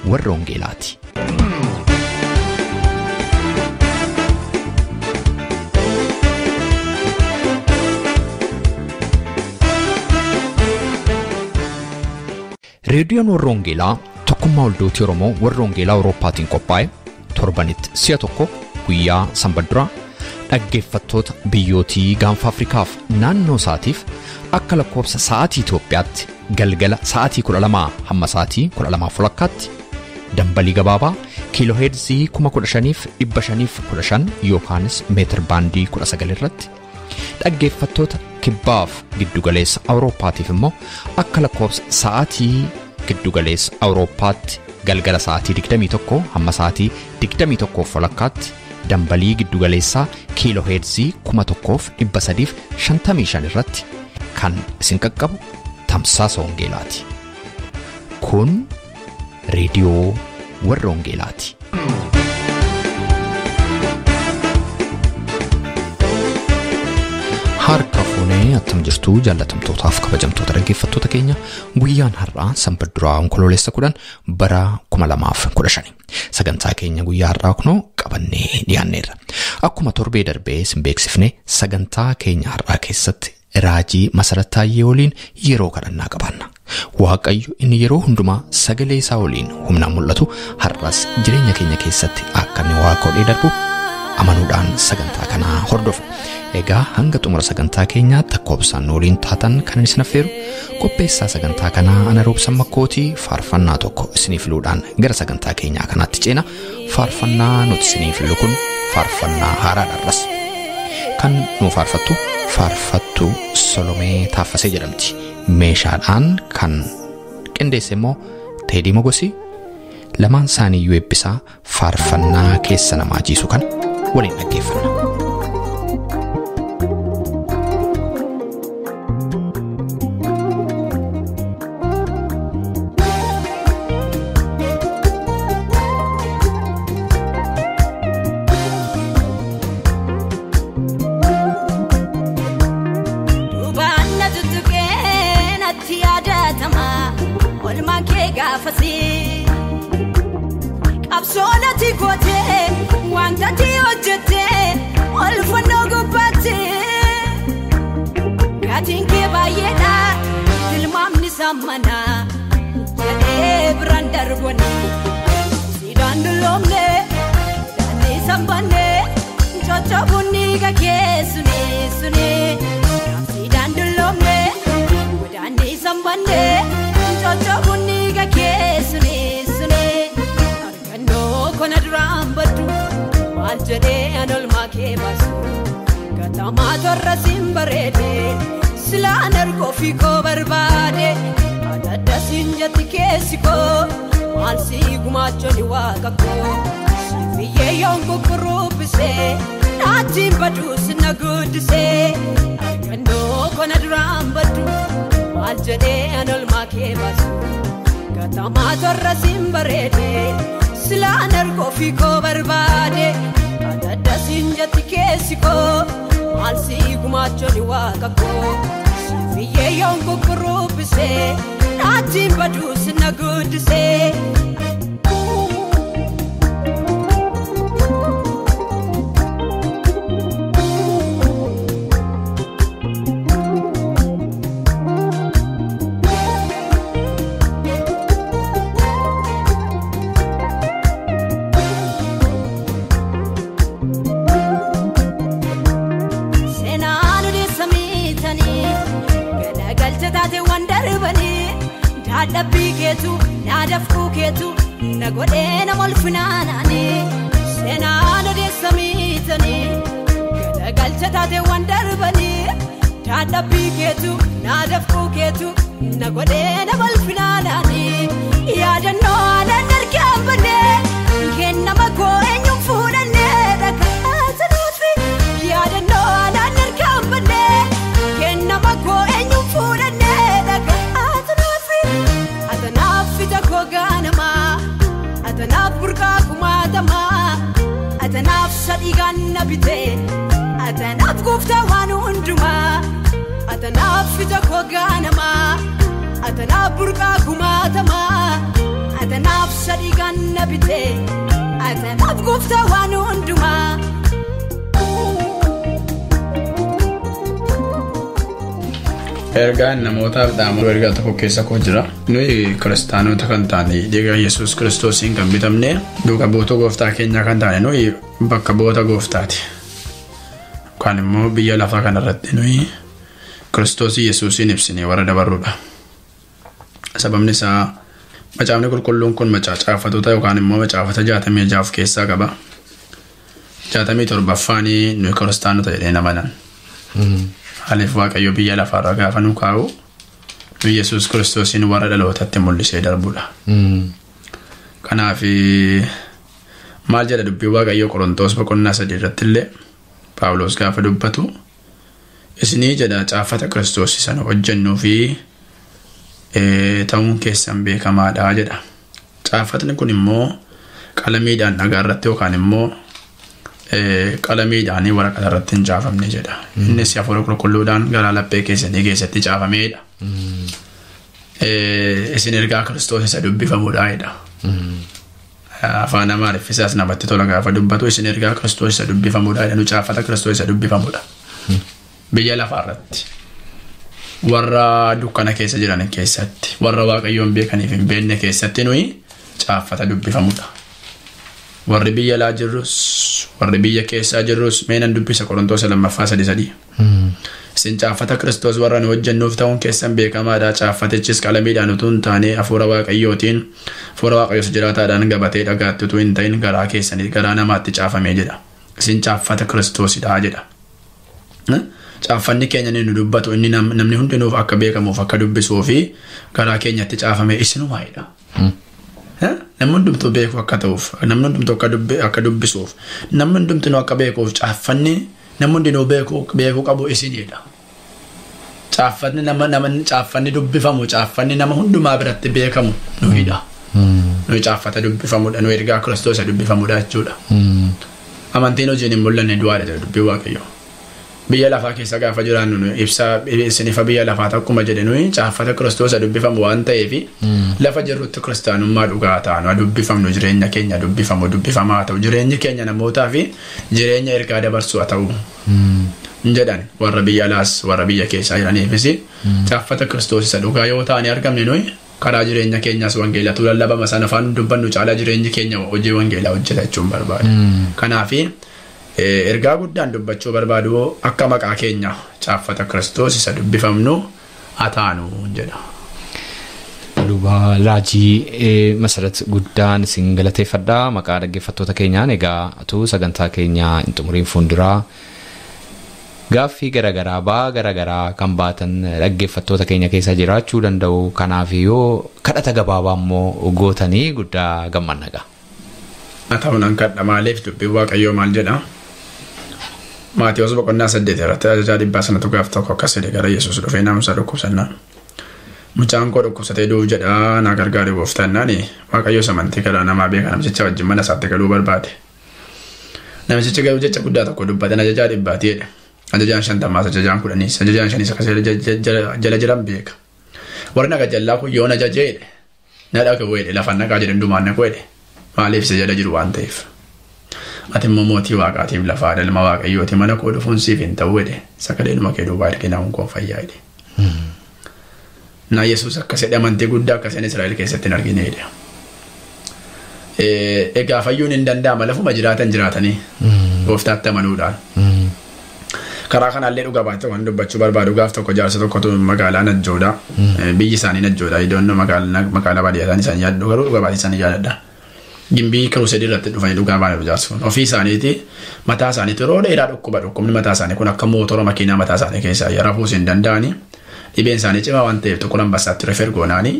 warra Wangeelaati. Reediyoon warra Wangeelaa tokkummaa waldootii Oromoo warra Wangeelaa Awurooppaatiin qophaa'e torbanitti si'a tokko guyyaa sanbata dhaggeeffattoota biyyootii gaanfa Afrikaaf naannoo isaatiif akka lakkoofsa sa'aatii Itoophiyaatti galgala sa'aatii 12 hamma sa'aatii 12:30 dambalii gabaabaa kiilooheerzii 15,515 yookaanis meetir baandii 19 irratti dhaggeeffattoota kibbaaf giddugaleessa Awurooppaatiif immoo akka lakkoofsa sa'aatii giddugaleessa Awurooppaatti galgala sa'aatii 21 hamma sa'aatii 21:30 dambalii giddugaleessaa kiilooheerzii 1355 irratti kan isin qaqqabu tamsaasa Wangeelaati. Kun reediyoo warra Wangeelaati. Harka fuunee attam jirtu jaallatamtootaaf kabajamtoota dhaggeeffattoota keenya guyyaan har'aa sanbata duraa onkoloolessa 10 bara 2015 sagantaa keenya guyyaa har'aa kunoo qabannee dhiyaanneerra. Akkuma torbee darbee isin beeksifne sagantaa keenya har'aa keessatti raajii Masarat Taayyee waliin yeroo kadhannaa qabaanna. Waaqayyo inni yeroo hundumaa sagalee isaa waliin humnaan mul'atu har'as jireenya keenya keessatti akka inni waaqa godhee darbu amanuudhaan sagantaa kanaa hordofu. Egaa hanga xumura sagantaa keenyaatti akka obsaan waliin taatan kan isin affeeru qopheessaa sagantaa kanaa ana Roobsan Makkootii faarfannaa tokko isinii filuudhaan gara sagantaa keenyaa kanaatti ceena. Faarfannaa nuti isinii filu kun faarfannaa haaraadha. Kan nu faarfattu faarfattuu Solomee Taaffasee jedhamti. Meeshaadhaan kan qindeesse immoo Teedii Mogosii. Lamaan isaaniiyyuu eebbisaa faarfannaa keessa namaa jiisu kana waliin dhaggeeffanna. Qabsoonati gootee wanta ati hojjettee ol fannoo gubbaatti gatiin kee baay'eedha tilmaamni isaa mana jedhee biraan darbani siidaan dulloomne daandii isaan banne coccobuun dhiiga kee suni suni siidaan dulloomne daandii isaan banne coccobuun dhiiga kee suni suni. Kona duraan baddu maal jedhee an olmaa kee baasu gatamaa torra siin bareede silaan ergoo fi koo barbaade adda siin jetti keessi koo maal sii gumaachoni waaqa koo biyyee yoon kukkuruubbisee naatiin baduu sinna guddisee argannoo kona duraan baddu maal jedhee an olmaa kee baasu gatamaa torra siin bareede. Silaan ergoo fi koo barbaade adda siin jetti keessi koo maal sii gumaachoni waaqa koo biyyee yoon kukkuruubbisee naatiin baduu sinna guddisee. Dadhabbii keetu naadafuu keetu na godhee nama ol finaanaanii seenaan odeessa miitanii galagalcha taateewwan darbanii dadhabbii keetu naadafuu keetu na godhee nama ol finaanaanii yaadannoo aannan argaan bannee kennama koo eenyuun fuudhannee dhagaasanuufi yaadannoo aannan argaan bannee kennama koo eenyuun fuudhannee dhagaa. Atanaaf ija koo gaanamaa, atanaaf burqaa kumaatamaa, atanaaf sadii ganna bitee, atanaaf gooftaa waan hundumaa, atanaaf ija koo gaanamaa, atanaaf burqaa kumaatamaa, atanaaf Isa dhiigaan na bitee atanaaf gooftaa waan hundumaa. Ergaan namootaaf dhaamu ergaa tokko keessa koo jira. Nuyi kiristaanota kan taane dhiiga Yesuus Kiristoosiin kan bitamne duuka buutuu gooftaa keenyaa kan taane nuyi bakka bu'oota gooftaati. Yookaan immoo biyya lafaa kanarratti nuyi Kiristoos Yesuusiin ibsinee warra dabarrudha. Sababni isaa macaafni qulqulluun kun macaafattoota yookaan immoo macaafata 66 of keessaa qaba. 67ffaan nuyi kiristaanota jedhee namanan. Maaliif Waaqayyo biyya lafaarra gaafa nu kaa'u nu Yesuus Kiristoosiin warra dhalootatti mul'isee darbudha. Kanaaf maal jedha dubbii Waaqayyo Qorontoos boqonnaa 3 irratti illee Phaawulos gaafa dubbatu isinii jedha caafata Kiristoos sana hojjennuu fi ta'uun keessan beekamaadha jedha. Caafatni kun immoo qalamiidhaan dhagaa irratti yookaan immoo qalamiidhaan waraqaa irratti hin caafamne jedha. Innis hafuura qulqulluudhaan garaa laphee keessanii keessatti caafameedha. Isin ergaa Kiristoos isa dubbifamudha jedha. Afaan Amaariffisaas namatti tola gaafa dubbatu isin ergaa Kiristoos isa dubbifamudha jedha. Nu caafata Kiristoos isa dubbifamudha. Biyya lafaarratti warra dukkana keessa jiran keessatti warra Waaqayyoon beekaniif hin beekne keessatti nuyi caafata dubbifamudha. Warri biyya alaa jirrus warri biyya keessaa jirrus meenan dubbisa Qorontoos 2 3:3. Isin caafata Kiristoos warra nu hojjennuuf ta'uun keessan beekamaadha. Caafatichis qalamiidhaan utuu hin taane hafuura Waaqayyootiin hafuura Waaqayyoos jiraataadhaan gabatee dhagaatti utuu hin ta'in garaa keessanii garaa namaatti caafamee jedha. Isin caafata Kiristoosidha jedha. Caaffanni keenya inni nu dubbatu inni namni hundinuuf akka beekamuuf akka dubbisuu fi garaa keenyatti caafame isinumaayidha. Namni hundumtuu beeku akka ta'uuf, namni hundumtuu akka dubbisuuf, namni hundumtuu akka beekuuf caaffanni namni hundinuu beekuu qabu isinidha. Caaffanni nama caaffanni dubbifamu caaffanni nama hundumaa biratti beekamu nuyidha. Nuyi caaffata dubbifamudha, nuyi ergaa Kiristoos dubbifamudha jechuudha. Amantiin hojiin hin mul'anne du'aadha jedha dubbii Waaqayyoo. Biyya lafaa keessa gaafa jiraannu nuyi ibsa isinifa biyya lafaa akkuma jedhe nuyi caafata Kiristoos dubbifamu waan ta'eef lafa jirrutti kiristaanummaa dhugaa taanu dubbifamnu jireenya keenya dubbifamu dubbifamaa ta'u jireenyi keenya namootaa fi jireenya ergaa dabarsu haa ta'u jedhan warra biyya alaas warra biyya keessaa jiraniifis caafata Kiristoos isa dhugaa yoo ta'an argamne nuyi karaa jireenya keenyaas wangeelatu lallabama sana afaan dubbannu caalaa jireenyi keenya hojii wangeelaa hojjeta jechuun barbaada. Kanaaf ergaa guddaan dubbachuu barbaadu akka maqaa keenya caafata Kiristoos isa dubbifamnu haa taanu jedha. Luba Raajii Masarat guddaan isin galateeffadha. Maqaa dhaggeeffattoota keenyaan egaa utuu sagantaa keenya hin xumuriin fuulduraa gaaffii garaagaraa ba'aa garaagaraa kan baatan dhaggeeffattoota keenya keessa jiraachuu danda'u. Kanaaf yoo kadhata gabaabaa immoo gootanii guddaa gammanna. Haa ta'u nan kadha maaliif dubbiin Waaqayyoo maal jedha? Maatewos boqonnaa 8 irratti ajajaa dhibbaa sanatu gaaf tokko akkas jedhe gara Yesuus dhufee naamusa dhukkubsannaan. Mucaan koo dhukkubsatee du'uuf jedha na gargaari gooftaan Waaqayyo amantii karaa namaa beeka namticha wajjin mana isaatti galuu barbaade. Namtichi garuu jecha guddaa tokko dubbate ajajaa dhibbaati jedhe. Ajajaan 50 ajajaan 10 ajajaan 5 akkas jala jiran beeka. Warri naga jallaa kun yoo na jajee jedhe na dhaga'u jedhe lafa naqaa jedhe hundumaan naqu jedhe maaliif isa jala jiru waan ta'eef. Ati immoo mootii Waaqaatiif lafaa ilma Waaqayyooti mana koo dhufuun siif hin ta'u jedhe sagaleenuma kee duubaa ergee namuun koo fayyaa jedhe. Na Yesuus akkas jedhe amantii guddaa akkasiin Israa'el keessatti hin argine jedhe. Egaa fayyuun hin danda'ama lafuma jiraatan jiraatanii gooftaatti amanuudhaan. Karaa kanaallee dhugaa baatee waan dubbachuu barbaadu gaaf tokko jaarsa tokkotu magaalaa Najjoodha. Biyyi isaanii Najjoodha. Iddoon magaalaa baadiyyaa isaanii yaaddu garuu dhugaa baatee isaanii jaalladha. Gimbii kiruusedii irratti dhufanii dhugaa baanuu jaarsi kun ofii isaaniiti mataa isaaniitti yeroo dheeraa dhukkuba dhukkubni mataa isaanii kun akka mootora makiinaa mataa isaanii keessaa rafuus hin danda'ani. Dhibeen isaanii cimaa waan ta'eef tokko lambassaatti refer goonaanii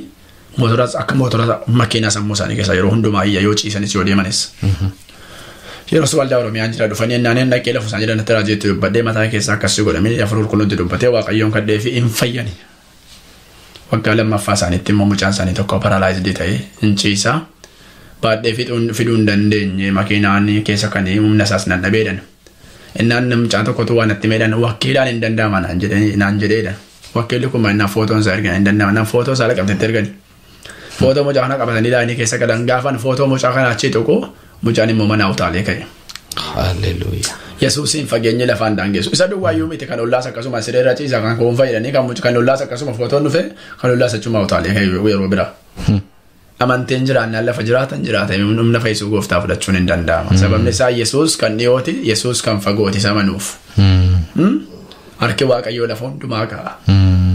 mootoras akka mootora makiinaa sammuu isaanii keessaa yeroo hundumaa iyya yoo ciisanis yoo deemanis. Yeroo waldaa Oromiyaan jira dhufanii naanneen dhaqee lafa isaan jedhan raajiitti dubbadhee mataa keessaa akkasii godhamee afur qulqulluutti dubbatee Waaqayyoon kadhee fi hin fayyani. Waggaa lammaffaa isaaniitti immoo mucaan isaanii tokko paralaayizidii ta'ee hin ciisaa. Baadhee fiduu hin dandeenye makiinaan keessa kan humna isaas nan dhabeedhan. Innaan mucaan tokkotu waan natti meedhan wakkiilaan hin danda'ama naan jedheedhan. Wakkiilli kun innaan footoon isaa ergan hin danda'ama naan footoo isaa laqabtetti ergani. Footoo mucaa kana qabatanii laayinii keessa galan gaafan footoo mucaa kana achi tuqu mucaan immoo mana utaalee ka'e. Hallelujah. Yesuusiin fageenyi lafaan daangessu. Isa duwwaayyuu miti kan ollaas akkasuma sireerra ciisa kan koon fayyadanii kan mucaa kan ollaas akkasuma footoon dhufe kan ollaas achuma utaalee ka'e yeroo bira. Amanteen jiraannaan lafa jiraatan jiraata humna fayyisuu gooftaa fudhachuun hin danda'ama. Sababni isaa Yesuus kan dhiyooti Yesuus kan fagooti isa amanuuf. Harki Waaqayyoo lafa hundumaa ka'a.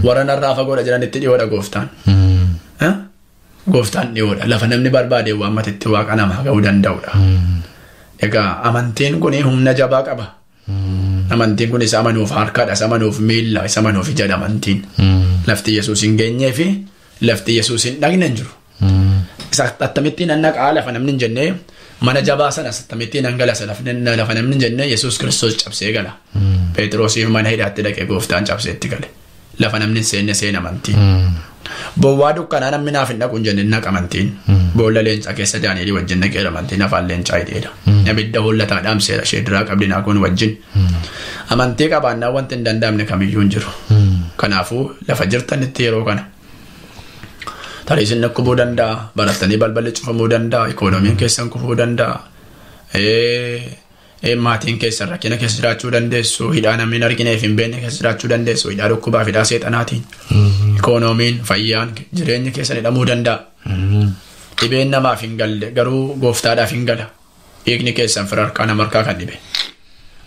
Warra narraa fagoodha jiranitti dhiyoodha gooftaan. Gooftaan dhiyoodha. Lafa namni barbaade waammatetti waaqa namaa ga'uu danda'udha. Egaa amantiin kun humna jabaa qaba. Amantiin kun isa amanuuf harkaadha, isa amanuuf miilla, isa amanuuf ijadha amantiin. Lafti Yesuus hin geenyee fi lafti Yesuus hin dhaqne hin jiru. Isa akkamittiin nan naqaa lafa namni hin jennee mana jabaa sanas akkamittiin nan gala lafa namni hin jennee Yesuus Kiristoos cabsee gala. Phexrosiif mana hidhaatti dhaqee gooftaan cabsee itti gale. Lafa namni hin seenne seena amantiin. Bowwaa dukkanaa namni naaf hin dhaqu hin jenne naqa amantiin. Boolla leencaa keessa Daani'elii wajjin dhaqeera amantiin afaan leencaa hidheedha. Abidda hollataa dhaamseera ishee duraa qabdi naakuun wajjin. Amantii qabaannaa wanti hin danda'amne kamiyyuu hin jiru. Kanaafuu lafa jirtanitti yeroo kana. Tarii isin dhukkubuu danda'a, barattanii balballi cufamuu danda'a, ikoonomiin keessan kufuu danda'a. Maatiin keessan rakkina keessa jiraachuu dandeessu, hidhaa namni hin argineef hin beekne keessa jiraachuu dandeessu, hidhaa dhukkubaaf hidhaa seexanaatiin. Ikoonomiin, fayyaan, jireenyi keessan hidhamuu danda'a. Dhibeen namaaf hin galle garuu gooftaadhaaf hin gala. Dhiigni keessan fira harkaa nama harkaa kan dhibe.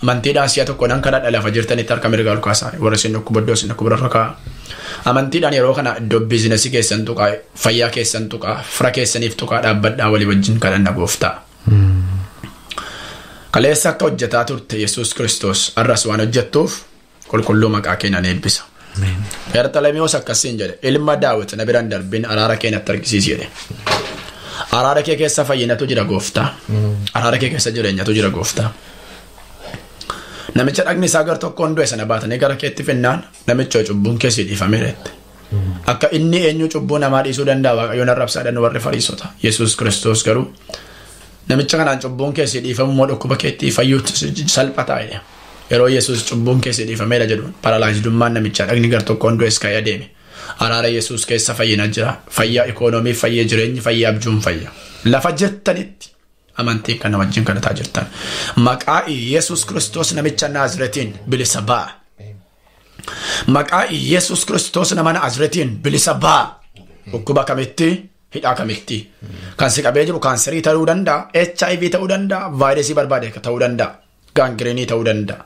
Amantiidhaan si'a tokko nan kadhadha lafa jirtanitti harka mirgaa ol kaasaa warra isin dhukkuba iddoo isin dhukkuba irra kaa'a. Amantiidhaan yeroo kana iddoo biizinasii keessan tuqaa, fayyaa keessan tuqaa, fira keessaniif tuqaa dhaabbadhaa walii wajjin kadhanna gooftaa. Kaleessa akka hojjetaa turte Yesuus Kiristoos har'as waan hojjettuuf qulqulluu maqaa kee nan eebbisa. Bartalemiyoos akkasiin jedhe ilma Daawit na biraan darbin araara kee natti argisiisi jedhe. Araara kee keessa fayyinatu jira gooftaa. Araara kee keessa jireenyatu jira gooftaa. Namicha dhagni isaa gar tokkoon du'e sana baatanii gara keetti finnaan namicha cubbuun keessi dhiifameera jette. Akka inni eenyu cubbuu namaa dhiisuu danda'a Waaqayyoon arrabsaadhaan warri Fariisota. Yesuus Kiristoos garuu namicha kanaan cubbuun keessi dhiifamu immoo dhukkuba keetti fayyuutti salphataa jedhe. Yeroo Yesuus cubbuun keessi dhiifameera jedhuun paralaayizidummaan namichaa dhagni gar tokkoon du'es ka'ee adeeme. Araara Yesuus keessa fayyina jira. Fayyaa ikoonomii, fayyaa jireenyi, fayyaa abjuun fayya. Lafa jirtanitti amantiin kana wajjin kadhataa jirtan. Maqaa Yesuus Kiristoos namicha Naazretiin bilisa ba'a. Maqaa Yesuus Kiristoos nama Naazretiin bilisa ba'a. Dhukkuba kamitti hidhaa kamitti. Kan si qabee jiru kaanserii ta'uu danda'a, HIV ta'uu danda'a, vaayirasii barbaade ta'uu danda'a, gaangireenii ta'uu danda'a,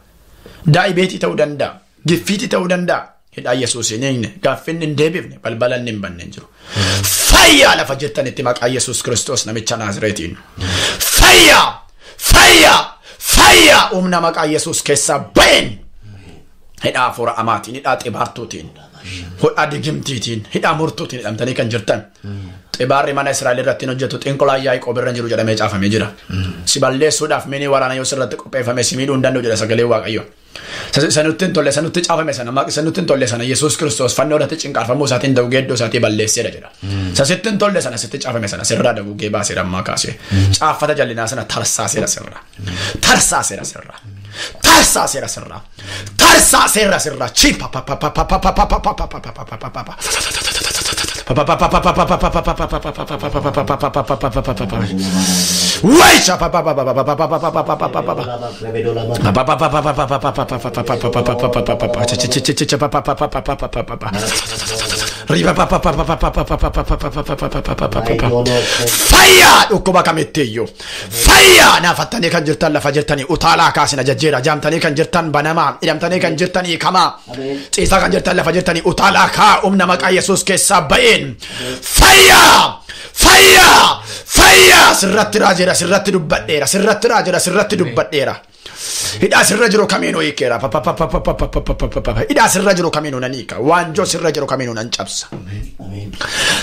daa'ibeetii ta'uu danda'a, giffiitii ta'uu danda'a. Hidhaa Yesuus hin eegne, gaaffinni hin deebifne, balbala inni hin banne hin jiru. Fayyaa lafa jirtanitti maqaa Yesuus Kiristoos namicha Naazreetiin. Fayyaa! Fayyaa! Fayyaa! Humna maqaa Yesuus keessaa ba'een hidhaa hafuura amaatiin, hidhaa xibaartuutiin, hidhaa digimtiitiin, hidhaa murtuutiin hidhamtanii kan jirtan. Xibaarri mana Israa'el irratti hin hojjetu xinqolaa Yaaqoob irra hin jiru jedhamee caafamee jira. Si balleessuudhaaf mini waraana yoo sirratti qopheeffame si miidhuu hin danda'u jedha sagalee Waaqayyoo. Sanutti hin tolle, sanutti caafame sana, sanutti hin tolle sana Yesuus Kiristoos fannoo irratti cinqaarfamuu isaatiin dawgee iddoo isaatii balleesseera jedha. Sasitti hin tolle sana, sitti caafame sana sirraa dawgee baaseera ammaa kaasee. Caaffata jallinaa sana tarsaaseera sirraa. Tarsaaseera sirraa. Tarsaaseera sirraa. Tarsaaseera sirraa. Chipa pa pa pa pa pa pa pa pa pa pa pa pa pa pa pa pa. Fayyaa dhukkuba kamittiyyuu fayyaa naafattanii kan jirtan lafa jirtanii utaalaa kaasina jajjeera jaamtanii kan jirtan banamaa hidhamtanii kan jirtan hiikamaa ciisaa kan jirtan lafa jirtanii utaalaa kaa humna maqaa Yesuus keessaa ba'een fayyaa fayyaa fayyaa sirratti raajeera sirratti dubbadheera sirratti raajeera sirratti dubbadheera. Hidhaa sirra jiru kamiinuu hiikeera. Hidhaa sirra jiru kamiinuu nan hiika. Waanjoo sirra jiru kamiinuu nan cabsa.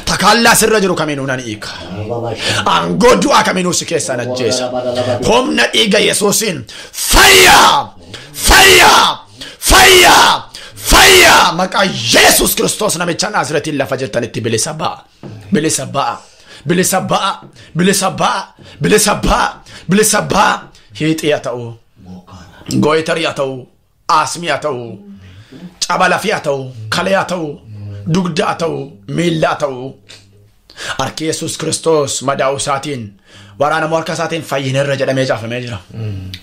Takaallaa sirra jiru kamiinuu nan hiika. Aangoo du'aa kamiinuu si keessaa nan ajjeesa. Humna dhiiga Yesuusiin fayyaa! Fayyaa! Fayyaa! Fayyaa! Maqaa Yesuus Kiristoos namicha Naazreetiin lafa jirtanitti bilisa ba'a. Bilisa ba'a. Bilisa ba'a. Bilisa ba'a. Bilisa ba'a. Bilisa ba'a. Hiixii haa ta'u. Gooyitarii haa ta'u, aasmii haa ta'u, caba lafii haa ta'u, kalee haa ta'u, dugda haa ta'u, miilla haa ta'u, Harki Yesuus Kiristoos madaa'uu isaatiin waraana harka isaatiin fayyineerra jedhamee caafamee jira.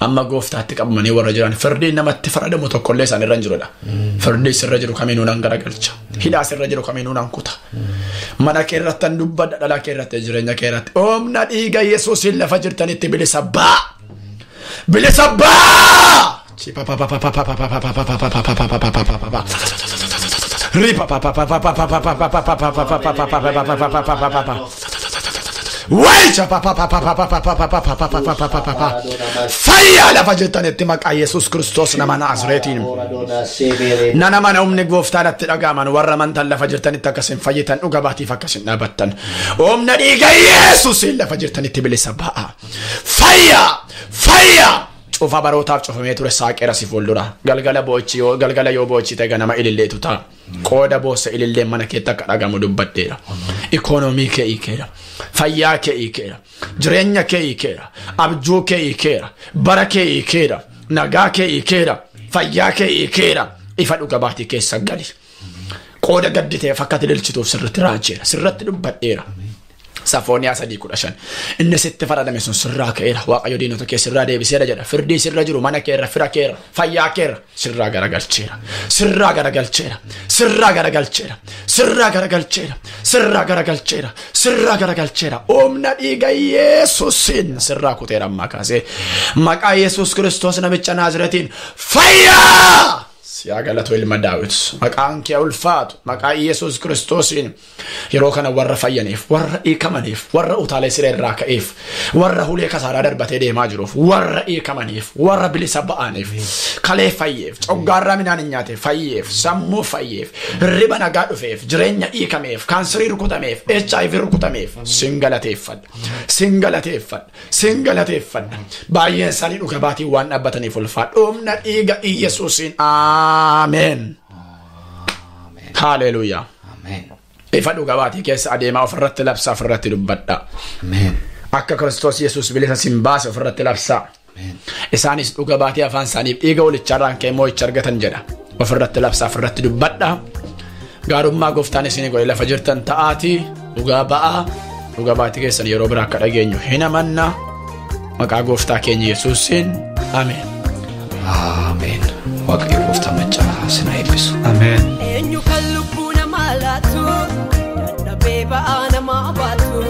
Amma gooftaatti qabamanii warra jiran firdiin namatti faradamu tokkollee isaan irra hin jirudha. Firdii sirra jiru kamiinuu nan garagalcha. Hidhaa sirra jiru kamiinuu nan kuta. Mana kee irratti nan dubbadha, dhala kee irratti, jireenya kee irratti. Humna dhiiga Yesuusiin lafa jirtanitti bilisa baa! Bilisa baa! Fayyaa lafa jirtanitti maqaa Yesuus Kiristoos nama Naazreetiin. Nana mana humni gooftaa natti dhaga'aman warra amantan lafa jirtanitti akkasin fayyitan dhuga baatiif akkasin dhaabattan. Humna dhiiga Yesuusiin lafa jirtanitti bilisa ba'a. Fayyaa! Fayyaa! Cufa barootaaf cufamee ture saaqeera si fuuldura. Galgala boochi yoo galgala yoo boochi ta'e ganama ililleetu ta'a. Qooda boossa ililleen mana keetti akka dhagamu dubbadheera. Ikoonoomii kee hiikeera. Fayyaa kee hiikeera. Jireenya kee hiikeera. Abjuu kee hiikeera. Bara kee hiikeera. Nagaa kee hiikeera. Fayyaa kee hiikeera. Ifa dhuga baatii keessa gali. Qooda gaddi ta'e fakkaatti ililchituuf sirriitti raajeera. Sirriitti dubbadheera. Safooniyaa 3:15. Inni sitti faradame sun sirraa ka'eera. Waaqayyo diinota kee sirraa deebiseera jedha. Firdii sirra jiru mana keerra, fira keerra, fayyaa keerra sirraa garagalcheera. Sirraa garagalcheera. Sirraa garagalcheera. Sirraa garagalcheera. Sirraa garagalcheera. Sirraa garagalcheera. Humna dhiiga Yesuusiin sirraa kuteera ammaa kaasee. Maqaa Yesuus Kiristoos namicha Naazreetiin fayyaa! Siyaa galatu ilma Daawit. Maqaan kee ulfaatu. Maqaa Yesuus Kiristoosiin yeroo kana warra fayyaniif, warra hiikamaniif, warra utaalee siree irraa ka'eef, warra hulee kasaaraa darbatee deemaa jiruuf, warra hiikamaniif, warra bilisa ba'aniif, kalee fayyeef, coggaarraa midhaan hin nyaate fayyeef, sammuu fayyeef, hirriba nagaa dhufeef, jireenya hiikameef, kaansarii rukutameef, HIV rukutameef, sin galateeffadha. Sin galateeffadha. Sin galateeffadha. Baay'een isaanii dhuga baatii waan dhaabbataniif ulfaadha. Humna dhiiga Yesuusiin. Ameen. Haleluuyaa. Ameen. Ifa dhuga baatii keessa adeemaa ofirratti labsaa ofirratti dubbadha. Ameen. Akka Kiristoos Yesuus bilisa sin baase ofirratti labsaa. Ameen. Isaanis dhuga baatii afaan isaaniif dhiiga walichaarraan ka'e moo'icha argatan jedha. Ofirratti labsaa ofirratti dubbadha. Gaarummaa gooftaan isinii godhe lafa jirtan ta'aatii dhugaa ba'aa. Dhuga baatii keessan yeroo biraa akka dhageenyu hin amanna. Maqaa gooftaa keenya Yesuusiin. Ameen. Ameen. Waaqayyo gooftaa maccaa sinaa eebbisu. Ameen. Eenyu kan lubbuu namaa laatu, dadhabee ba'aa namaa baatu.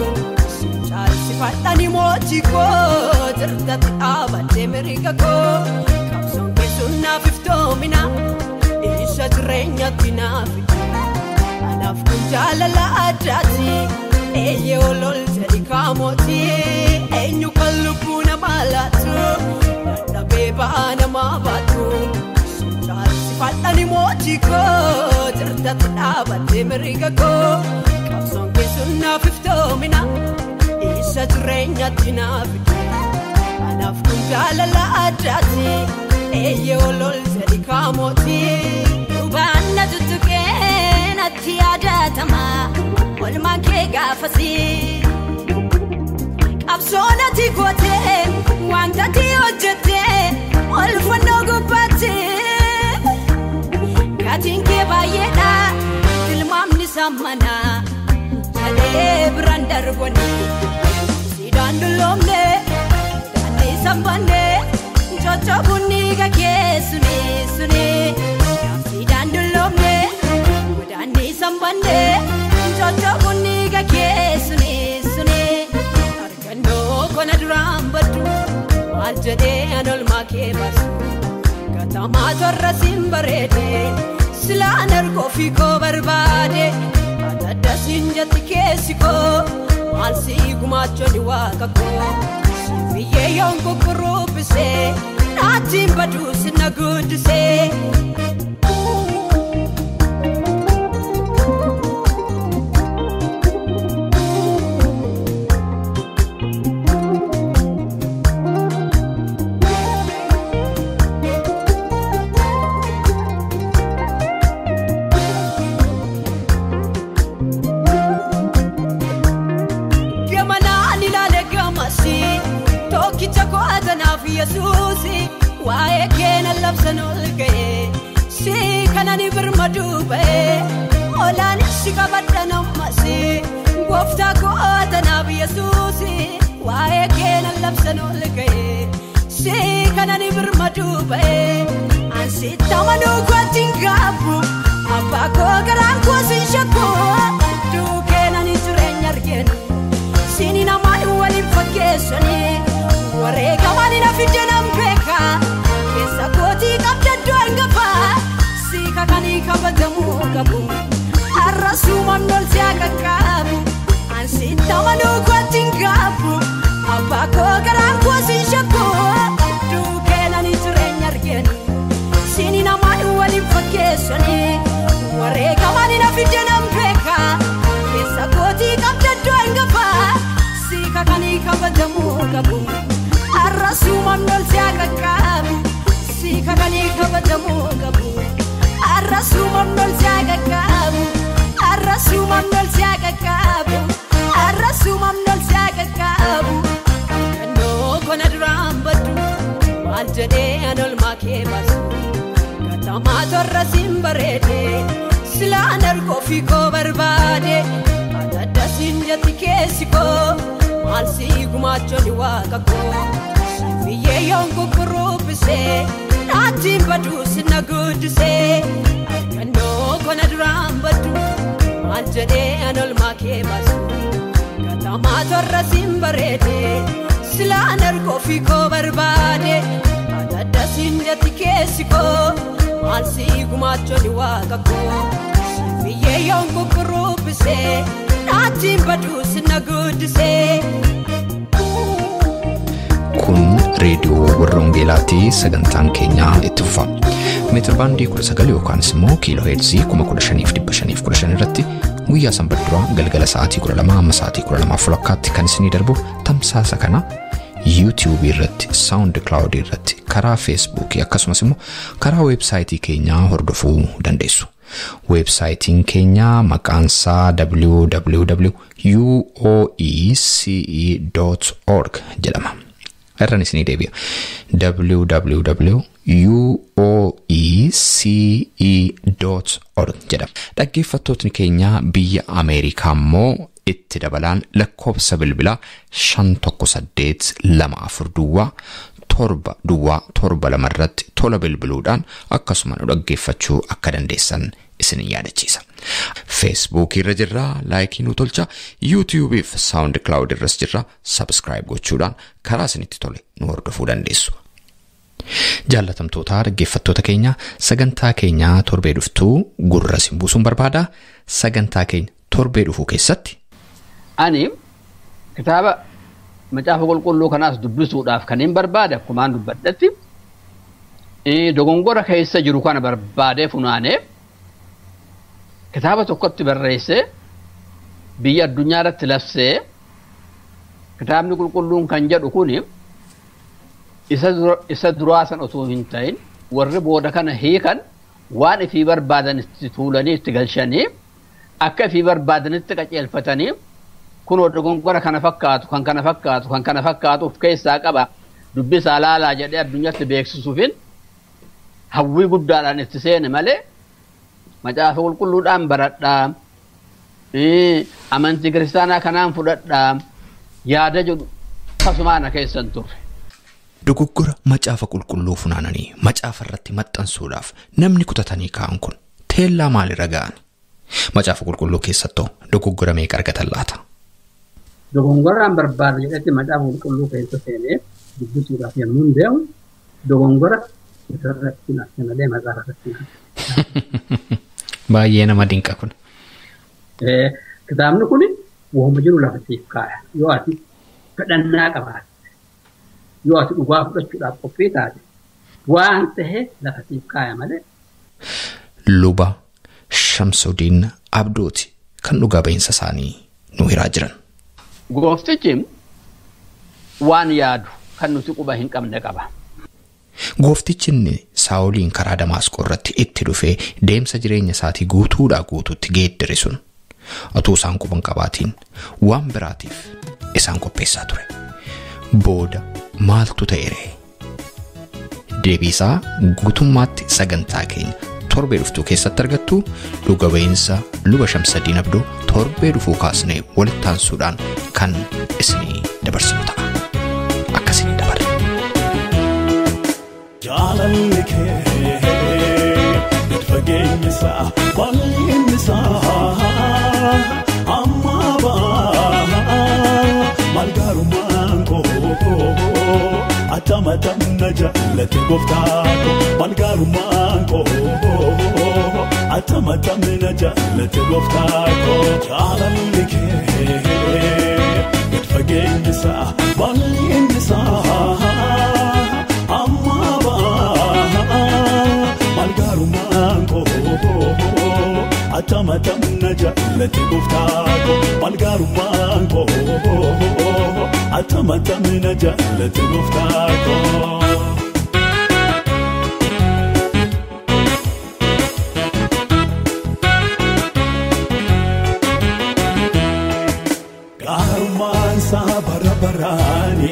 Caalchifadhani mootii koo, jirtatti dhaabadhee mirga koo. Qabsoon keessuun naaf iftoomina, isa jireenyatti naaf fida. Anaaf kun jaalala addaati, eeyyee ol ol jedhi kaamooti. Eenyu kan lubbuu namaa laatu, dadhabee ba'aa namaa baatu. Caalchifadhani mootii koo, jirtatti dhaabadhee mirga koo. Qabsoon keessuun naaf iftoomina, isa jireenyatti naaf fida. Anaaf kun jaalala addaati, eeyyee ol ol jedhi kaamooti. Dhugaan na tuttuqee natti yaadatama, olmaan kee gaafasii. Qabsoon ati gootee, wanta ati hojjettee, ol fannoo gubbaatti. Gatiin kee baay'eedha, tilmaamni isaa mana, jedhee biraan darbani. Siidaan dulloomne, daandii isaan banne, coccoobuun dhiiga kee suni suni. Siidaan dulloomne, daandii isaan banne, coccoobuun dhiiga kee suni suni. Argannoo kona duraan baddu, maal jedhee an olmaa kee baasu. Gatamaa torra siin bareede, silaan erga ofii koo barbaade. Adda siin jetti keessi koo, maal si gumaachoni waaqa koo. Biyyee yoon kukkurruubbisee, naattiin baduu sinna guddisee. Gamanaan ilaale gamasi, tokkicha koo atanaaf Yesuusi. Waa'ee kee nan labsan ol ga'e, si kanan birmaduu ba'e. Olaanis si qabadha nammasi, Gooftaa koo tanaaf Yesuus waa'ee kee nan labsan ol ka'ee si kanan birmaduu ba'ee ansitti amanuu kootti hin gaabbu abbaa koo garaan koo sin shakku duukee nani jireenya argeen sini namaan waliin fakkeessanii wareegamaan na fidde nan beeka keessa kootii qabda iddoo hangafaa si kakanii kabajamuu qabu arrasumaan ol si qaqqabu ansitti amanuu kootti hin gaabbu abbaa koo garaan koo sin shakku duukee nani jireenya argeen sini namaan waliin fakkeessanii wareegamaan na fidde nan beeka keessa kootii qabda iddoo hangafaa si kakanii kabajamuu qabu arrasumaan ol si qaqqabu si kakanii kabajamuu qabu arrasumaan ol si qaqqabu arrasumaan ol si qaqqabu arrasumaan ol si qaqqabu kannoo kona duraan baddu maal jedhee an olmaa kee baasu gatamaa torra siin bareede silaan argoo fi koo barbaade adda siin jetti keessi koo maal si gumaachonni waaqa koo biyyee yoon kukkuruubbisee naattiin baduu sinna guddisee kannoo kona duraan baddu maal jedhee an olmaa kee baasu gatamaa torra siin bareede silaan argoo fi koo barbaade adda siin jetti keessi koo maal si gumaachonni waaqa koo biyyee yoon kukkuruubbisee naattiin baduu sinna guddisee. Kun reediyoo warra Wangeelaatii sagantaan keenyaa itti fufa. Meetir baandii 19 yookaanis immoo kiiloo heerzii 15,515 irratti guyyaa sanbata duraa galgala sa'aatii 12 hamma sa'aatii 12:30 kan isinii darbu tamsaasa kana YouTube irratti, SoundCloud irratti, karaa Facebook akkasumas immoo karaa weebsaayitii keenyaa hordofuu dandeessu. Weebsaayitiin keenya maqaan isaa www.uoece.org jedhama. Irraan isinii deebi'a. www.uoece.org jedhama. Dhaggeeffattootni keenya biyya Ameerikaa immoo itti dabalaan lakkoofsa bilbilaa 518 24 duwwaa 7 duwwaa 7 2 irratti tola bilbiluudhaan akkasuma nu dhaggeeffachuu akka dandeessan isin yaadachiisa. Facebook irra jirra, laayikii nu tolcha, YouTube fi SoundCloud irras jirra, subscribe gochuudhaan karaa isinitti tole nu hordofuu dandeessu. Jaallatamtoota dhaggeeffattoota keenya sagantaa keenya torbee dhuftuu gurra isin buusuun barbaada. Sagantaa keenya torbee dhufuu keessatti Ani kitaaba macaafa qulqulluu kanaas dubbisuudhaaf kan hin barbaade akkumaan dubbadhetti dogongora keessa jiru kana barbaadee funaanee kitaaba tokkotti barreessee biyya addunyaa irratti labsee kitaabni qulqulluun kan jedhu kuni isa duraa san osoo hin ta'in warri booda kana hiikan waan ifii barbaadan itti tuulanii itti galchanii akka ifii barbaadanitti qajeelfatanii kunoo dogongora kana fakkaatu kan kana fakkaatu kan kana fakkaatu of keessaa qaba dubbisaa laalaa jedhee addunyaatti beeksisuufin hawwii guddaadhaan itti seene malee macaafa qulqulluudhaan baradhaa amantii kiristaanaa kanaan fudhadhaa yaada jedhu tasumaana keessan turre. Dogoggora macaafa qulqulluu funaananii macaafa irratti maxxansuudhaaf namni kutatanii kaa'an kun teellaa maalirra ga'an? Macaafa qulqulluu keessattoo dogoggora meeqa argatan laata? Dogongoraan barbaada jedhetti macaafa qulqulluu keessa seenee dubbisuudhaaf yommuu deemu dogongora isarratti naqe malee macaafa irratti naqe. Baay'ee nama dinqa kun. Kitaabni kun waanuma jiru lafa siif kaaya. Yoo ati fedhannaa qabaatte, yoo ati dhugaa fudhachuudhaaf qophii taate, waan tahe lafa siif kaaya malee. Luba Shamsuddin Abdooti kan dhugaa ba'iinsa isaanii nu hiraa jiran. Gooftichi waan yaadu kan nuti quba hin qabne qaba. Gooftichi inni Saa'oliin karaa Damaasqoo irratti itti dhufee deemsa jireenya isaatii guutuudhaa guutuutti geeddare sun utuu isaan quba hin qabaatiin waan biraatiif isaan qopheessaa ture. Booda maaltu ta'e ree? Deebii isaa guutummaatti sagantaa keenya torbee dhuftuu keessatti argattu dhuga ba'iinsa luba Shamsadiin Abdoo torbee dhufuu kaasnee walitti aansuudhaan kan isinii dabarsinu ta'a. Akkasiin dabarre. Jaalalli kee gad fageenyi isaa bal'inni isaa amma ba'a maal gaarummaan koo attam attam na jaallate gooftaa koo maal gaarummaan koo attam attam na jaallate gooftaa koo jaalalli kee gad fageenyi isaa bal'inni isaa amma ba'a maal gaarummaan koo attam attam na jaallate gooftaa koo maal gaarummaan koo attam attam na jaallate gooftaa koo. Gaarummaan isaa bara baraani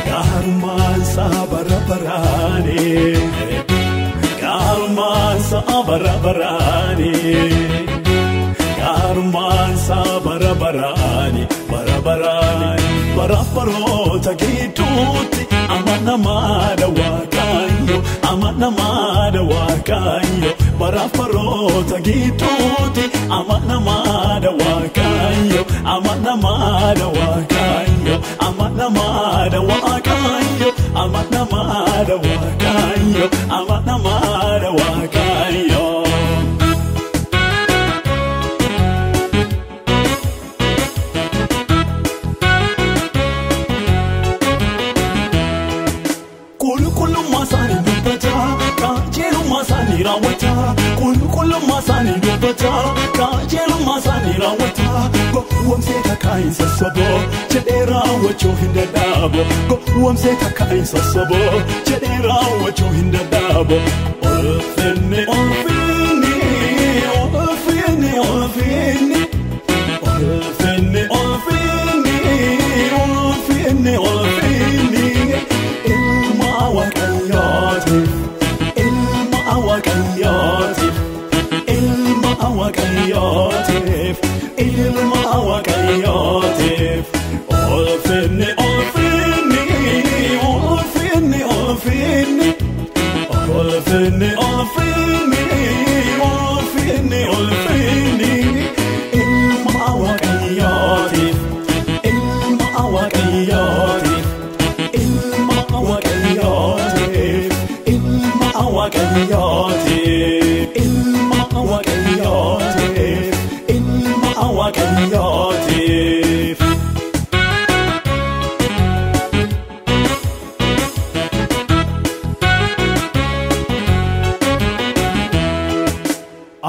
gaarummaan isaa bara baraani gaarummaan isaa bara baraani gaarummaan isaa bara baraani bara baraani bara baroota gidduutti amanamaadha Waaqayyo amanamaadha Waaqayyo bara baroota gidduutti amanamaadha Waaqayyo amanamaadha Waaqayyo amanamaadha Waaqayyo amanamaadha Waaqayyo amanamaadha Waaqayyo. Qulqullummaa isaanii dubbata qajeelummaa isaanii raawwata qulqullummaa isaanii dubbata qajeelummaa isaanii raawwata gowwoomsee takkaa hin sossoboo jedhee raawwachuu hin dadhabu gowwoomsee takkaa hin sossoboo jedhee raawwachuu hin dadhabu ulfinni ulfinni ulfinni ulfinni ulfinni ulfinni ulfinni ulfinni ilma Waaqayyootiif ilma Waaqayyootiif ilma Waaqayyootiif ilma Waaqayyootiif ulfinni ulfinni ulfinni ulfinni ulfinni ulfinni ulfinni ulfinni ilma Waaqayyootiif ilma Waaqayyootiif ilma Waaqayyootiif ilma Waaqayyootiif ilma Waaqayyootiif ilma Waaqayyootiif.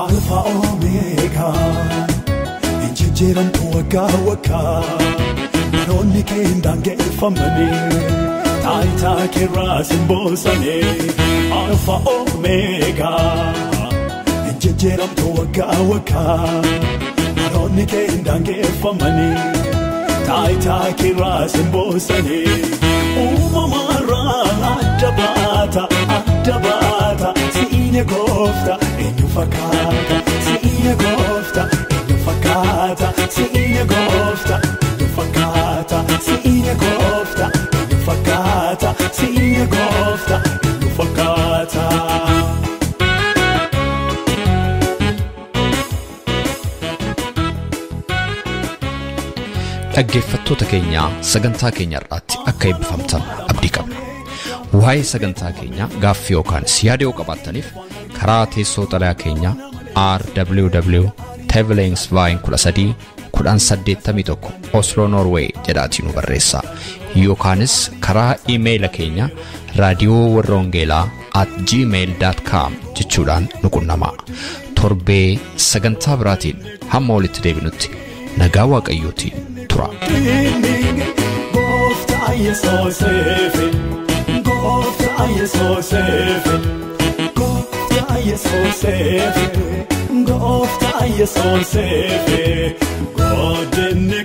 Alfa Omega injijjiiramtu waggaa waggaa baroonni kee hin daangeffamanii taayitaa keerraas hin boosanii Alfa Omega injijjiiramtu waggaa waggaa baroonni kee hin daangeffamanii taayitaa keerraas hin boosanii uumamarraa adda baata adda baata si'iine goofta eenyu fakkaata si'iine goofta eenyu fakkaata si'iine goofta eenyu fakkaata si'iine goofta eenyu fakkaata si'iine goofta eenyu fakkaata. Dhaggeeffattoota keenya sagantaa keenya irratti akka eebbifamtan abdii qabna. Waa'ee sagantaa keenyaa gaaffii yookaan yaada yoo qabaattaniif karaa teessoo xalayaa keenyaa RWW Tevelingsveien 13 1081 Oslo Norway jedhaatii nu barreessaa. Yookaanis karaa iimeeyila keenya raadiyoo warra wangeelaa @gmail.com jechuudhaan nu qunnamaa. Torbee sagantaa biraatiin hamma walitti deebinutti nagaa Waaqayyootiin tura. Gooftaa Yesuusiif Gooftaa Yesuusiif Gooftaa Yesuusiif Gooftaa Yesuusiif Godinni